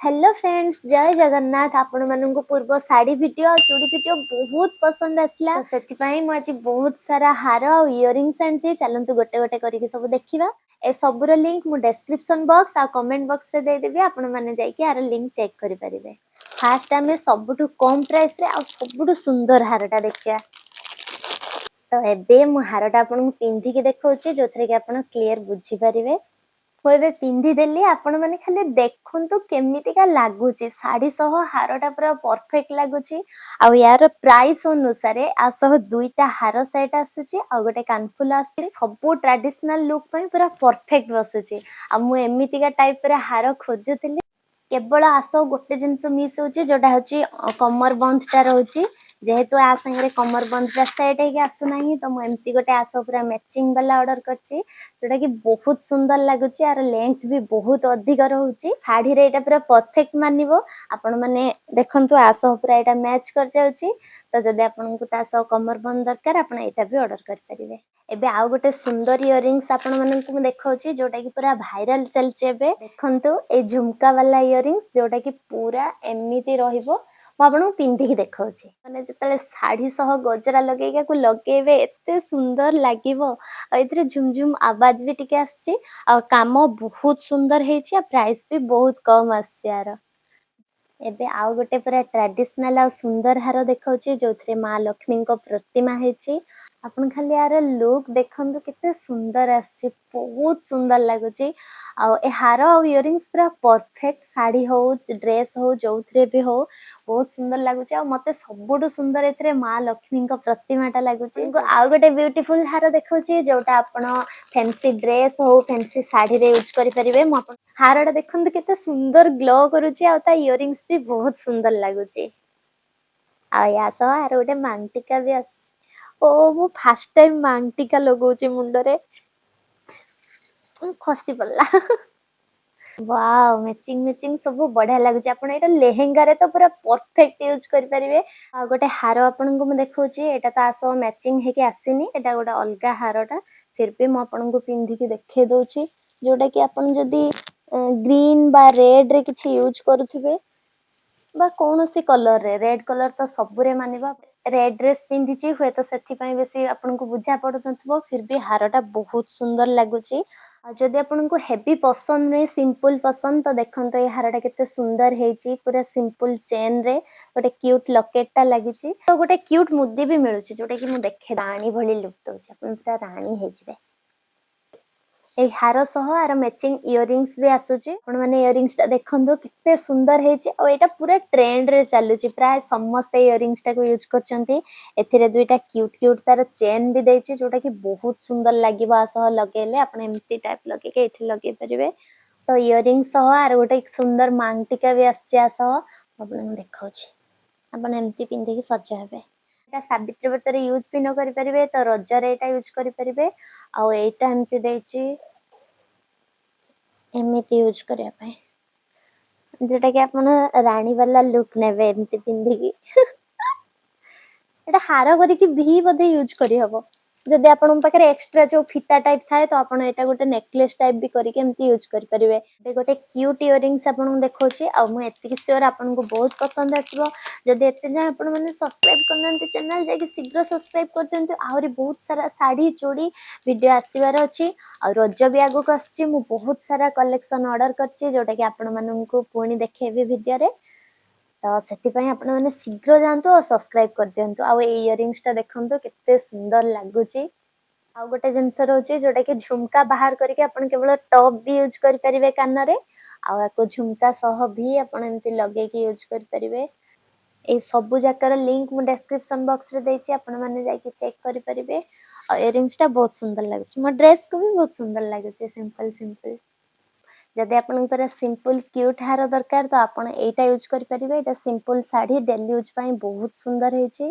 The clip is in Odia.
ହ୍ୟାଲୋ ଫ୍ରେଣ୍ଡସ୍, ଜୟ ଜଗନ୍ନାଥ। ଆପଣମାନଙ୍କୁ ପୂର୍ବ ଶାଢ଼ୀ ଭିଡ଼ିଓ ଆଉ ଚୁଡ଼ି ଭିଡ଼ିଓ ବହୁତ ପସନ୍ଦ ଆସିଲା, ତ ସେଥିପାଇଁ ମୁଁ ଆଜି ବହୁତ ସାରା ହାର ଆଉ ଇୟରିଙ୍ଗସ୍ ଆଣିଛି। ଚାଲନ୍ତୁ, ଗୋଟେ ଗୋଟେ କରିକି ସବୁ ଦେଖିବା। ଏ ସବୁର ଲିଙ୍କ ମୁଁ ଡେସ୍କ୍ରିପସନ୍ ବକ୍ସ ଆଉ କମେଣ୍ଟ ବକ୍ସରେ ଦେଇଦେବି, ଆପଣମାନେ ଯାଇକି ଆର ଲିଙ୍କ ଚେକ୍ କରିପାରିବେ। ଫାଷ୍ଟ ଆମେ ସବୁଠୁ କମ୍ ପ୍ରାଇସ୍ରେ ଆଉ ସବୁଠୁ ସୁନ୍ଦର ହାରଟା ଦେଖିବା। ତ ଏବେ ମୁଁ ହାରଟା ଆପଣଙ୍କୁ ପିନ୍ଧିକି ଦେଖାଉଛି, ଯୋଉଥିରେ କି ଆପଣ କ୍ଲିୟର ବୁଝିପାରିବେ। ମୁଁ ଏବେ ପିନ୍ଧିଦେଲି, ଆପଣମାନେ ଖାଲି ଦେଖନ୍ତୁ କେମିତିକା ଲାଗୁଛି। ଶାଢ଼ୀ ସହ ହାରଟା ପୁରା ପରଫେକ୍ଟ ଲାଗୁଛି। ଆଉ ୟାର ପ୍ରାଇସ୍ ଅନୁସାରେ ଆ ସହ ଦୁଇଟା ହାର ସେଟ୍ ଆସୁଛି ଆଉ ଗୋଟେ କାନଫୁଲ ଆସୁଛି। ସବୁ ଟ୍ରାଡିସନାଲ ଲୁକ୍ ପାଇଁ ପୁରା ପରଫେକ୍ଟ ବସୁଛି। ଆଉ ମୁଁ ଏମିତିକା ଟାଇପର ହାର ଖୋଜୁଥିଲି। କେବଳ ଆ ସହ ଗୋଟେ ଜିନିଷ ମିସ୍ ହଉଛି, ଯୋଉଟା ହଉଛି କମର ବନ୍ଧଟା ରହୁଛି। ଯେହେତୁ ଆ ସାଙ୍ଗରେ କମର ବନ୍ଧଟା ସେଟ୍ ହେଇକି ଆସୁନାହିଁ, ତ ମୁଁ ଏମିତି ଗୋଟେ ଆ ସହ ପୁରା ମ୍ୟାଚିଂ ବାଲା ଅର୍ଡର କରିଛି, ଯୋଉଟା କି ବହୁତ ସୁନ୍ଦର ଲାଗୁଛି। ଆର ଲେନ୍ଥ ବି ବହୁତ ଅଧିକ ରହୁଛି। ଶାଢୀରେ ଏଇଟା ପୁରା ପରଫେକ୍ଟ ମାନିବ। ଆପଣ ମାନେ ଦେଖନ୍ତୁ, ଆ ସହ ପୁରା ଏଇଟା ମ୍ୟାଚ୍ କରିଯାଉଛି। ତ ଯଦି ଆପଣଙ୍କୁ ତା ସହ କମର ବନ୍ଧ ଦରକାର, ଆପଣ ଏଇଟା ବି ଅର୍ଡର କରିପାରିବେ। ଏବେ ଆଉ ଗୋଟେ ସୁନ୍ଦର ଇୟରିଙ୍ଗସ୍ ଆପଣ ମାନଙ୍କୁ ମୁଁ ଦେଖାଉଛି, ଯୋଉଟା କି ପୁରା ଭାଇରାଲ ଚାଲିଛି ଏବେ। ଦେଖନ୍ତୁ ଏଇ ଝୁମକା ବାଲା ଇୟରିଙ୍ଗସ୍, ଯୋଉଟା କି ପୁରା ଏମିତି ରହିବ। ମୁଁ ଆପଣଙ୍କୁ ପିନ୍ଧିକି ଦେଖାଉଛି। ମାନେ ଯେତେବେଳେ ଶାଢୀ ସହ ଗଜରା ଲଗେଇକି ଆକୁ ଲଗେଇବେ, ଏତେ ସୁନ୍ଦର ଲାଗିବ। ଆଉ ଏଥିରେ ଝୁମଝୁମ ଆବାଜ ବି ଟିକେ ଆସୁଛି। ଆଉ କାମ ବହୁତ ସୁନ୍ଦର ହେଇଛି ଆଉ ପ୍ରାଇସ୍ ବି ବହୁତ କମ ଆସୁଛି ଆର। ଏବେ ଆଉ ଗୋଟେ ପୁରା ଟ୍ରାଡିସନାଲ ଆଉ ସୁନ୍ଦର ହାର ଦେଖାଉଛି, ଯୋଉଥିରେ ମା ଲକ୍ଷ୍ମୀଙ୍କ ପ୍ରତିମା ହେଇଛି। ଆପଣ ଖାଲି ଆର ଲୁକ୍ ଦେଖନ୍ତୁ, କେତେ ସୁନ୍ଦର ଆସିଛି। ବହୁତ ସୁନ୍ଦର ଲାଗୁଛି। ଆଉ ଏ ହାର ଆଉ ଇୟରିଙ୍ଗସ୍ ପୁରା ପରଫେକ୍ଟ। ଶାଢୀ ହଉ, ଡ୍ରେସ୍ ହଉ, ଯୋଉଥିରେ ବି ହଉ, ବହୁତ ସୁନ୍ଦର ଲାଗୁଛି। ଆଉ ମତେ ସବୁଠୁ ସୁନ୍ଦର ଏଥିରେ ମା ଲକ୍ଷ୍ମୀଙ୍କ ପ୍ରତିମାଟା ଲାଗୁଛି। ଆଉ ଗୋଟେ ବ୍ୟୁଟିଫୁଲ ହାର ଦେଖାଉଛି, ଯୋଉଟା ଆପଣ ଫ୍ୟାନ୍ସି ଡ୍ରେସ୍ ହଉ, ଫ୍ୟାନ୍ସି ଶାଢୀରେ ୟୁଜ୍ କରିପାରିବେ। ମୁଁ ଆପଣ ହାରଟା ଦେଖନ୍ତୁ, କେତେ ସୁନ୍ଦର ଗ୍ଲୋ କରୁଛି। ଆଉ ତା ଇୟରିଙ୍ଗସ୍ ବି ବହୁତ ସୁନ୍ଦର ଲାଗୁଛି। ଆଉ ୟା ସହ ଆର ଗୋଟେ ମାଂଟିକା ବି ଆସୁଛି। ଓ, ମୁଁ ଫାର୍ଷ୍ଟ ଟାଇମ ମାଂଟିକା ଲଗଉଛି ମୁଣ୍ଡରେ। ଖସି ପଡିଲା। ୱାଓ, ମ୍ୟାଚିଂ ମ୍ୟାଚିଂ ସବୁ ବଢିଆ ଲାଗୁଛି। ଆପଣ ଏଇଟା ଲେହେଙ୍ଗାରେ ତ ପୁରା ପରଫେକ୍ଟ ୟୁଜ୍ କରିପାରିବେ। ଆଉ ଗୋଟେ ହାର ଆପଣଙ୍କୁ ମୁଁ ଦେଖାଉଛି। ଏଇଟା ତା ସହ ମ୍ୟାଚିଂ ହେଇକି ଆସିନି, ଏଇଟା ଗୋଟେ ଅଲଗା ହାରଟା। ଫିର ବି ମୁଁ ଆପଣଙ୍କୁ ପିନ୍ଧିକି ଦେଖେଇ ଦଉଛି, ଯୋଉଟା କି ଆପଣ ଯଦି ଗ୍ରୀନ ବା ରେଡ ରେ କିଛି ୟୁଜ୍ କରୁଥିବେ ବା କୌଣସି କଲରରେ, ରେଡ କଲର ତ ସବୁରେ ମାନିବ। ରେଡ ଡ୍ରେସ୍ ପିନ୍ଧିଛି, ହୁଏତ ସେଥିପାଇଁ ବେଶୀ ଆପଣଙ୍କୁ ବୁଝା ପଡୁନଥିବ। ଫିର ବି ହାରଟା ବହୁତ ସୁନ୍ଦର ଲାଗୁଛି। ଆଉ ଯଦି ଆପଣଙ୍କୁ ହେଭି ପସନ୍ଦ ନୁହେଁ, ସିମ୍ପଲ ପସନ୍ଦ, ତ ଦେଖନ୍ତୁ ଏଇ ହାରଟା କେତେ ସୁନ୍ଦର ହେଇଛି। ପୁରା ସିମ୍ପଲ ଚେନ ରେ ଗୋଟେ କ୍ୟୁଟ ଲକେଟ ଟା ଲାଗିଛି। ତ ଗୋଟେ କ୍ୟୁଟ ମୁଦି ବି ମିଳୁଛି, ଯୋଉଟା କି ମୁଁ ଦେଖେ ରାଣୀ ଭଳି ଲୁକ୍ ଦଉଛି। ଆପଣ ପୁରା ରାଣୀ ହେଇଯିବେ। ଏଇ ହାର ସହ ଆର ମ୍ୟାଚିଂ ଇୟରିଙ୍ଗସ୍ ବି ଆସୁଛି। ଆପଣ ମାନେ ଇୟରିଙ୍ଗସ୍ ଟା ଦେଖନ୍ତୁ, କେତେ ସୁନ୍ଦର ହେଇଛି। ଆଉ ଏଇଟା ପୁରା ଟ୍ରେଣ୍ଡ ରେ ଚାଲୁଛି, ପ୍ରାୟ ସମସ୍ତେ ଇୟରିଙ୍ଗସ୍ ଟାକୁ ୟୁଜ୍ କରୁଛନ୍ତି। ଏଥିରେ ଦୁଇଟା କ୍ୟୁଟ କ୍ୟୁଟ ତାର ଚେନ୍ ବି ଦେଇଛି, ଯୋଉଟା କି ବହୁତ ସୁନ୍ଦର ଲାଗିବ ଆ ସହ ଲଗେଇଲେ। ଆପଣ ଏମିତି ଟାଇପ ଲଗେଇକି ଏଇଠି ଲଗେଇ ପାରିବେ। ତ ଇୟରିଙ୍ଗ ସହ ଆର ଗୋଟେ ସୁନ୍ଦର ମାଂଟିକା ବି ଆସୁଛି ଆ ସହ। ମୁଁ ଆପଣଙ୍କୁ ଦେଖାଉଛି। ଆପଣ ଏମିତି ପିନ୍ଧିକି ସଜ ହେବେ। ଏଇଟା ସାବିତ୍ରୀ ବ୍ରତରେ ୟୁଜ୍ ବି ନ କରିପାରିବେ, ତ ରଜରେ ଏଇଟା ୟୁଜ୍ କରିପାରିବେ। ଆଉ ଏଇଟା ଏମିତି ଦେଇଛି ଏମିତି ୟୁଜ୍ କରିବା ପାଇଁ, ଯୋଉଟା କି ଆପଣ ରାଣୀ ବାଲା ଲୁକ୍ ନେବେ ଏମିତି ପିନ୍ଧିକି। ଏଇଟା ହାର କରିକି ବି ବୋଧେ ୟୁଜ୍ କରିହବ। ଯଦି ଆପଣଙ୍କ ପାଖରେ ଏକ୍ସଟ୍ରା ଯୋଉ ଫିତା ଟାଇପ ଥାଏ, ତ ଆପଣ ଏଇଟା ଗୋଟେ ନେକଲେସ୍ ଟାଇପ ବି କରିକି ଏମିତି ୟୁଜ୍ କରିପାରିବେ। ଏବେ ଗୋଟେ କ୍ୟୁଟ୍ ଇୟରିଙ୍ଗସ୍ ଆପଣଙ୍କୁ ଦେଖାଉଛି। ଆଉ ମୁଁ ଏତିକି ସିଓର, ଆପଣଙ୍କୁ ବହୁତ ପସନ୍ଦ ଆସିବ। ଯଦି ଏତେ ଯାଏଁ ଆପଣମାନେ ସବସ୍କ୍ରାଇବ କରିନାହାନ୍ତି ଚ୍ୟାନେଲ, ଯାଇକି ଶୀଘ୍ର ସବସ୍କ୍ରାଇବ କରିଦିଅନ୍ତୁ। ଆହୁରି ବହୁତ ସାରା ଶାଢ଼ୀ, ଚୁଡ଼ି ଭିଡ଼ିଓ ଆସିବାର ଅଛି। ଆଉ ରଜ ବି ଆଗକୁ ଆସୁଛି। ମୁଁ ବହୁତ ସାରା କଲେକ୍ସନ ଅର୍ଡର କରିଛି, ଯୋଉଟା କି ଆପଣମାନଙ୍କୁ ପୁଣି ଦେଖେଇବି ଭିଡ଼ିଓରେ। ତ ସେଥିପାଇଁ ଆପଣମାନେ ଶୀଘ୍ର ଯାଆନ୍ତୁ ଆଉ ସବସ୍କ୍ରାଇବ କରିଦିଅନ୍ତୁ। ଆଉ ଏଇ ଇୟରିଙ୍ଗସଟା ଦେଖନ୍ତୁ, କେତେ ସୁନ୍ଦର ଲାଗୁଛି। ଆଉ ଗୋଟେ ଜିନିଷ ରହୁଛି, ଯୋଉଟା କି ଝୁମକା ବାହାର କରିକି ଆପଣ କେବଳ ଟପ୍ ବି ୟୁଜ୍ କରିପାରିବେ କାନରେ। ଆଉ ୟାକୁ ଝୁମକା ସହ ବି ଆପଣ ଏମିତି ଲଗେଇକି ୟୁଜ୍ କରିପାରିବେ। ଏଇ ସବୁ ଯାକର ଲିଙ୍କ ମୁଁ ଡେସ୍କ୍ରିପସନ ବକ୍ସରେ ଦେଇଛି, ଆପଣମାନେ ଯାଇକି ଚେକ୍ କରିପାରିବେ। ଆଉ ଇୟରିଙ୍ଗସଟା ବହୁତ ସୁନ୍ଦର ଲାଗୁଛି। ମୋ ଡ୍ରେସକୁ ବି ବହୁତ ସୁନ୍ଦର ଲାଗୁଛି, ସିମ୍ପଲ ସିମ୍ପଲ। ଯଦି ଆପଣଙ୍କର ସିମ୍ପଲ କ୍ୟୁଟ୍ ହାର ଦରକାର, ତ ଆପଣ ଏଇଟା ୟୁଜ୍ କରିପାରିବେ। ଏଇଟା ସିମ୍ପଲ ଶାଢ଼ୀ ଡେଲି ୟୁଜ୍ ପାଇଁ ବହୁତ ସୁନ୍ଦର ହେଇଛି।